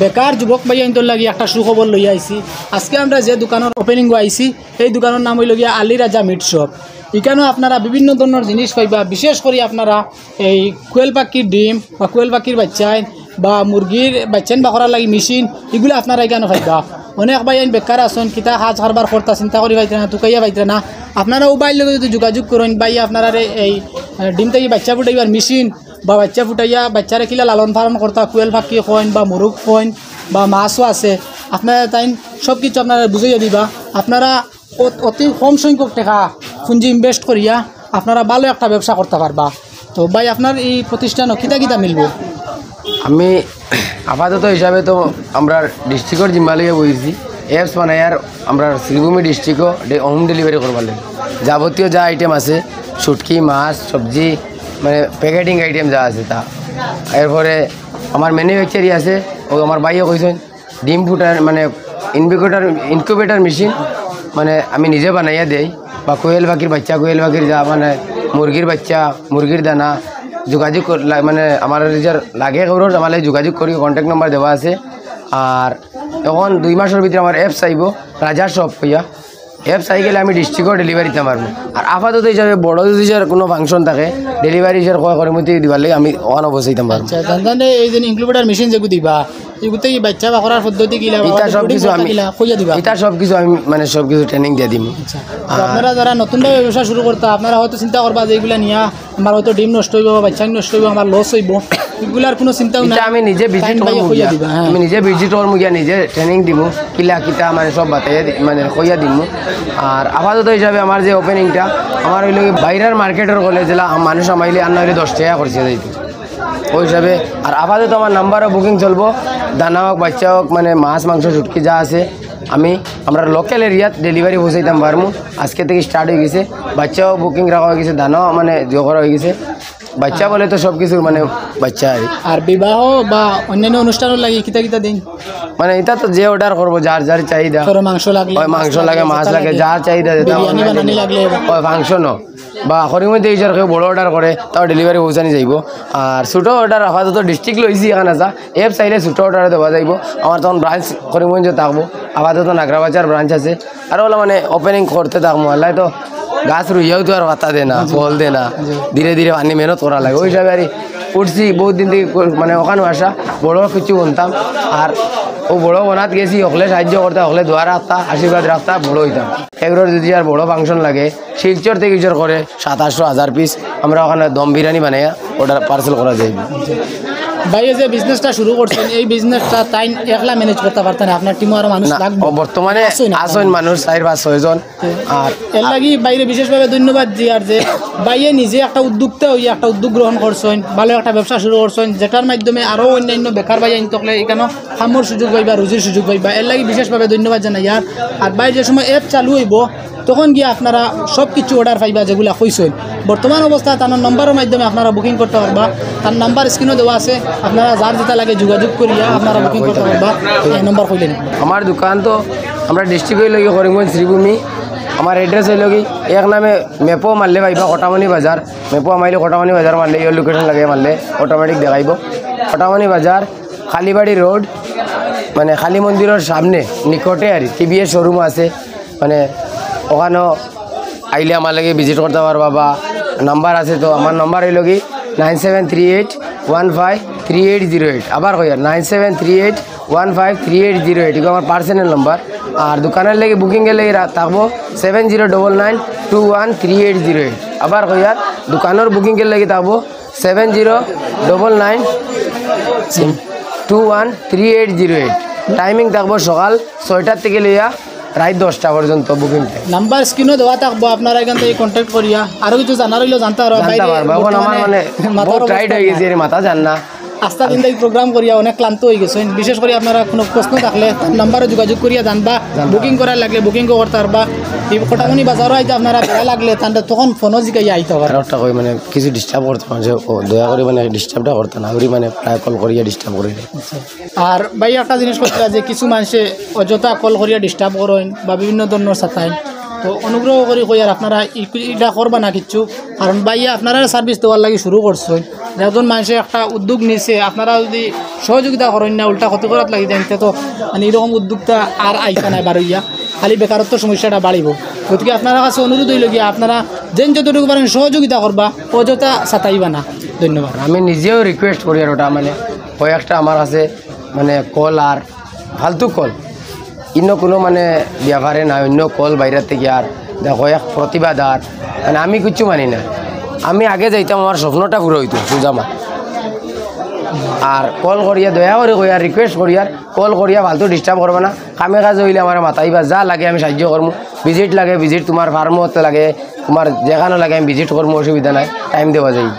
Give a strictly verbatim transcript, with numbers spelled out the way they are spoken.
বেকার যুবক ভাইয়াইন্তর লাগি একটা সুখবর লইয়া আইছি। আজকে আমরা যে দোকানর ওপেনিং আইছি, এই দোকানর নাম অইলো গিয়া আলী রাজা মিট শপ। ইখানো আপনারা বিভিন্ন ধরনর জিনিস পাইবা। বিশেষ করি আপনারা এই কোয়েল পাখির ডিম বা কোয়েল পাখির বাচ্চাইন বা মুরগির বাচ্চাইন বাখরার লাগি মেশিন, ইগুলা আপনারা ইখানো পাইবা। অনেক ভাইয়াইন বেকার আছইন, কিতা কাজ কারবার করতা চিন্তা করি পাইতরা না, তুকাইয়া পাইতরা না। আপনারা অউ ভাইর লগে যদি যোগাযোগ করইন, ভাইয়ে আপনারারে এই, আহ, ডিম থাকি বাচ্চা ফুটাইবার মেশিন বা বাচ্চা ফুটাইয়া বাচ্চারে কিলা লালন পালন করতা, কোয়েল পাখি কইন বা মুরুগ কইন বা মাছও আছে, আপনারা তাইন সব কিছু আপনারা বুঝাইয়া দিবা। আপনারা অত-, অতি কম সংখ্যক টেকা পুঞ্জি ইনভেস্ট করিয়া আপনারা ভালো একটা ব্যবসা করতা পারবা। তো ভাই, আপনার এই প্রতিষ্ঠানো কিতা কিতা মিলবো? আমি আপাতত হিসাবে তো আমরা ডিস্ট্রিক্টর জিম্মা লইয়া বইছি, অ্যাপস বানাইয়ার আমরা শ্রীভূমি ডিস্ট্রিক্টও হোম ডেলিভারি করবার লাগি। যাবতীয় যা আইটেম আছে, শুটকি, মাছ, সবজি, মানে প্যাকেটিং আইটেম যা আছে তা। এরপরে আমার ম্যানুফ্যাকচারি আছে, ও আমার ভাইয়ে কইছইন, ডিম ফুটার মানে ইনকিউবেটর, ইনকিউবেটর মেশিন মানে আমি নিজে বানাইয়া দেই, বা কোয়েল পাখির বাচ্চা, কোয়েল পাখির যা মানে মুরগির বাচ্চা, মুরগির দানা, যোগাযোগ কর-, লা-, মানে আমার নিজের লাগে খবর আমার লগে যোগাযোগ করি, কন্ট্যাক্ট নাম্বার দেওয়া আছে। আর এখন দুই মাসর ভিতরে আমার অ্যাপস আইবো, রাজা শপ কইয়া। অ্যাপস আই গেলে আমি ডিস্ট্রিক্টও ডেলিভারি দিতাম পারবো। আর আপাতত হিসাবে বড় যদি যার কোনো ফাংশন থাকে, ডেলিভারি হিসাবে কয় করিমতি দিবার লাগি আমি ওখানে বসাইতাম পারবো। আচ্ছা, জান জান রে, এই যে ইনকিউবেটর মেশিন যেগু দিবা, এগুতে কি বাচ্চা বাখরার পদ্ধতি কিলা, ইটা বাচ্চা সব ব্রিডিং কিছু করতা আমি, কিলা, কইয়া দিবা। ইটা সব কিছু আমি মানে সব কিছু ট্রেনিং দিয়া দিমু। আচ্ছা, তো আর আপনারা যারা নতুনভাবে ব্যবসা শুরু করতা, আপনারা হয়তো চিন্তা করবা যে এগুলা নিয়া আমার হয়তো ডিম নষ্ট অইবো, বাচ্চা নষ্ট অইবো, আমার লস অইবো, এগুলার কোনো চিন্তাও নাই। ইটা আমি নিজে ভিজিট টাইম পাইয়া করমু কইয়া গিয়া। দিবা, হ্যাঁ। আমি নিজে ভিজিট করমু গিয়া, নিজে ট্রেনিং দিমু, কিলা কিতা মানে সব বাতাইয়া দি-, মানে কইয়া দিমু। আর আপাতত হিসাবে আমার যে ওপেনিংটা, আমার অইলো কি বাইরের মার্কেটর গলে যেলা মানুষ আমাইলে আর না অইলে দশ টেকা খরচে যাইতো। ওই হিসাবে আর আপাতত আমার নাম্বারও বুকিং চলবো, দানা হোক, বাচ্চা হোক, মানে মাছ, মাংস, শুটকি যা আছে, আমি আমরা লোকাল এরিয়াত ডেলিভারি পৌঁছাইতাম পারমু। আজকে থেকে স্টার্ট হয়ে গেছে, বাচ্চাও বুকিং রাখা হয়ে গেছে, দানাও মানে জো করা হয়ে গেছে, বাচ্চা বলে তো সব কিছুর মানে বাচ্চা আর কি। আর বিবাহ বা অন্যান্য অনুষ্ঠানর লাগি কিতা কিতা দিন? মানে এটা তো যে অর্ডার করবো, যার যার চাহিদা। ধরো মাংস লাগলে, হয়, মাংস মাছ লাগে, লাগলে, মাছ যেটা লাগে, লাগে। যার চাহিদা যেটা বিরিয়ানি মানে বানানি লাগলে। হয়, ফাংশনও বা করিমগঞ্জ এই কেউ বড় অর্ডার করে, তাও ডেলিভারি পৌঁছানি যাইবো। আর ছোটো অর্ডার আপাতত ডিস্ট্রিক্ট লইছি এখানে যা, অ্যাপ চাইলে ছোটো অর্ডারে দেওয়া যাইবো। আমার তখন ব্রাঞ্চ করিমগঞ্জে থাকবো, আপাতত নাগরাবাজার ব্রাঞ্চ আছে। আর ওলা মানে ওপেনিং করতে থাকবো, আল্লাহ তো গাছ রুইয়াও তো আর পাতা দেয় না, ফল দেয় না, ধীরে ধীরে পানি মেহনত করা লাগে। ওই হিসাবে আর কি উঠছি, বহুত দিন থেকে কর-, মানে ওখানে আসা, বড় কিছু বনতাম। আর ও বড় বনাত গেছি, হকলে সাহায্য করতা, হকলে দোয়া রাখতা, আশীর্বাদ রাখতা, বড় হইতাম। এগুলোর যদি আর বড় ফাংশন লাগে, শিলচর থেকে ইচর করে সাত আটশো হাজার পিস, আমরা ওখানে দম বিরিয়ানি বানাইয়া ওটা পার্সেল করা যায়। ভাই, এই যে বিজনেসটা শুরু করছেন, এই বিজনেসটা তাই একলা ম্যানেজ করতে পারতেন, আপনার টিমও আরো মানুষ না, লাগবে? ও বর্তমানে আছইন না? আছইন মানুষ চার পাঁচ ছয় জন। আর এর লাগি বাইরে বিশেষভাবে ধন্যবাদ দিয়ার যে ভাইয়ে নিজে একটা উদ্যোক্তা হইয়া একটা উদ্যোগ গ্রহণ করছেন, ভালো একটা ব্যবসা শুরু করছেন, যেটার মাধ্যমে আরো অন্যান্য বেকার ভাইয়াইন থাকলে এখানে কামর সুযোগ পাইবা, রুজির সুযোগ পাইবা। এর লাগি বিশেষভাবে ধন্যবাদ জানাইয়ার। আর ভাই যে সময় অ্যাপ চালু হইবো, তখন গিয়া আপনারা সব কিছু অর্ডার পাইবা যেগুলা কইছইন। বর্তমান অবস্থায় তার নম্বরের মাধ্যমে আপনারা বুকিং করতে পারবা। তার নাম্বার স্ক্রিনও দেওয়া আছে, আপনারা যার যেটা লাগে যোগাযোগ করিয়া আপনারা বুকিং করতে পারবা। এই নাম্বার কইলেন। আমার দোকান তো আমরা ডিস্ট্রিক্ট হইল কি করিমগঞ্জ শ্রীভূমি। আমার অ্যাড্রেস হইল কি এক নামে ম্যাপও মারলে পাইবা কটামনি বাজার, ম্যাপও মাইলে কটামনি বাজার মারলে, ইওর লোকেশন লাগে মারলে অটোমেটিক দেখাইবো। কটামনি বাজার, কালীবাড়ি রোড, মানে কালী মন্দিরের সামনে নিকটে আর টিভিএস শোরুম আছে। মানে ওখানেও আইলে আমার লগে ভিজিট করতে পারবা বা নাম্বার আছে। তো আমার নাম্বার হইল কি nine seven three eight one five three eight zero eight. আবার কইয়ার nine seven three eight one five three eight zero eight, এগুলো আমার পার্সোনাল নাম্বার। আর দোকানের লাগি বুকিংয়ের লাগি রা-, থাকবো seven zero double nine two one three eight zero eight. আবার কইয়ার দোকানের বুকিংয়ের লাগি থাকবো seven zero double nine two one three eight zero eight. Timing থাকবো সকাল ছয়টার থেকে লইয়া রাত দশটা পর্যন্ত বুকিং। নাম্বার স্ক্রিনও দেওয়া থাকবো, আপনারা এখান থেকে কন্ট্যাক্ট করিয়া আরো কিছু জানার হইলেও জানতে পারবা। জানতে বাইরে পারবা। এখন আমার বর্তমানে মানে মাথার বহুত টাইট অবস্থা হয়ে গেছে, না। এর মাথা জান না। আস্তা দিন থেকে প্রোগ্রাম করিয়া অনেক ক্লান্ত হয়ে গেছেন। বিশেষ করে আপনারা কোনো প্রশ্ন থাকলে তার নাম্বারে যোগাযোগ করিয়া জানবা। জানবা। বুকিং করার লাগলে বুকিংও করতে পারবা। এই কটামনি বাজারও আইতে আপনারা বেড়া লাগলে তাহলে তখন ফোনও জিগাইয়া আইতে পারবা। আর একটা কই মানে কিছু ডিস্টার্ব করতে পারছে, ও দয়া করে মানে ডিস্টার্বটা করতে না, ওরই মানে প্রায় কল করিয়া ডিস্টার্ব করে। আচ্ছা। আর ভাই একটা জিনিস করতে যে কিছু মানুষে অযথা কল করিয়া ডিস্টার্ব করেন বা বিভিন্ন ধরনের সাতাইন, তো অনুগ্রহ করি কইয়ার আপনারা ইকু-, ইটা করবা না কিচ্ছু, কারণ ভাইয়া আপনারা সার্ভিস দেওয়ার লাগি শুরু করছইন। একজন মানষে একটা উদ্যোগ নিছে, আপনারা যদি সহযোগিতা করইন না, উল্টা ক্ষতি করাত লাগি যাইন, তে তো মানে এরকম উদ্যোক্তা আর আইতা নায় বারইয়া, খালি বেকারত্ব সমস্যাটা বাড়িবো। গতিকে আপনারার কাছে অনুরোধ অইলো গিয়া, আপনারা যেন যতটুকু পারেন সহযোগিতা করবা, অযথা সাতাইবা না। ধন্যবাদ। আমি নিজেও রিকোয়েস্ট করি আর ওটা মানে কয়েকটা আমার কাছে মানে কল আর ফালতু কল, অন্য কোনো মানে ব্যাপারে না, অন্য কল বাইরে থেকে আর দেখো এক প্রতিবাদ আর মানে আমি কিচ্ছু মানি না। আমি আগে যাইতাম আমার স্বপ্নটা পুরো হইতো সুজামা। আর কল করিয়া দয়া করে কই আর রিকোয়েস্ট করি আর কল করিয়া ফালতু ডিস্টার্ব করবা না। কামে কাজে হইলে আমার মাতাইবা, যা লাগে আমি সাহায্য করমু। ভিজিট লাগে ভিজিট, তোমার ফার্মত লাগে, তোমার যেখানো লাগে আমি ভিজিট করমু, অসুবিধা নাই, টাইম দেওয়া যায়।